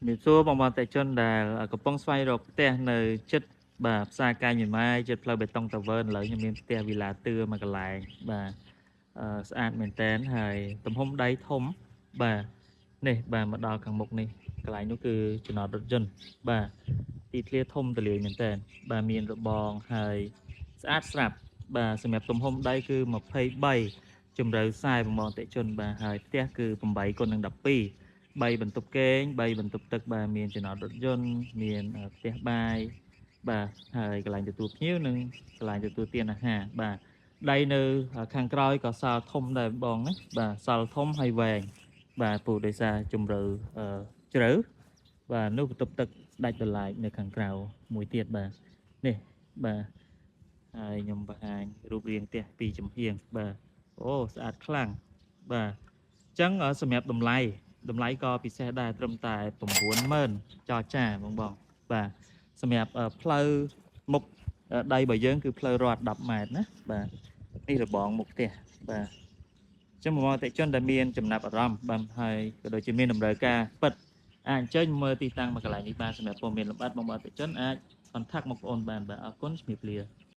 មានសួរបងប្អូនអតិថិជនដែលកំពុងស្វែងរកផ្ទះនៅជិតបាទផ្សារកាយមីម៉ាយជិតផ្លូវបេតុងតាវើនឥឡូវខ្ញុំមានផ្ទះវីឡាទឿមួយកន្លែងបាទស្អាតមែនតែនហើយទំហំដីធំបាទនេះបាទមកដល់ខាងមុខនេះកន្លែងនោះគឺចំណតរថយន្តបាទទីធ្លាធំទូលាយមែនតែនបាទមានរបងហើយស្អាតស្រាប់បាទសម្រាប់ទំហំដីគឺ23ជម្រៅ40បងប្អូនអតិថិជនបាទហើយផ្ទះគឺ8គុណនឹង12 3បន្ទប់គេង3បន្ទប់ទឹកបាទមានចំណតរថយន្តមានផ្ទះបាយបាទហើយកន្លែងទទួលភ្ញៀវនិងកន្លែងទទួលទានអាហារបាទដីនៅខាងក្រោយក៏សល់ធំដែរបងណាបាទសល់ធំហើយវែងបាទពូដោយសារជម្រៅជ្រៅបាទនោះបន្ទប់ទឹកដាច់ដライនៅខាងក្រៅមួយទៀតបាទនេះបាទហើយខ្ញុំបង្ហាញរូបរាងផ្ទះពីចំហៀងបាទអូស្អាតខ្លាំងបាទអញ្ចឹងសម្រាប់តម្លៃតម្លៃក៏ពិសេសដែរត្រឹមតែ90000ចរចាបងបងបាទសម្រាប់ផ្លូវមុខដីរបស់យើងគឺផ្លូវរត់10ម៉ែត្រណាបាទនេះរបងមុខផ្ទះបាទអញ្ចឹងបងប្អូនអតិថិជនដែលមានចំណាប់អារម្មណ៍បាទហើយក៏ដូចជាមានតម្រូវការពិតអាចអញ្ជើញមើលទីតាំងមកកន្លែងនេះបានសម្រាប់ព័ត៌មានលម្អិតបងប្អូនអតិថិជនអាច contact មកបងប្អូនបានបាទអរគុណជំរាបលា។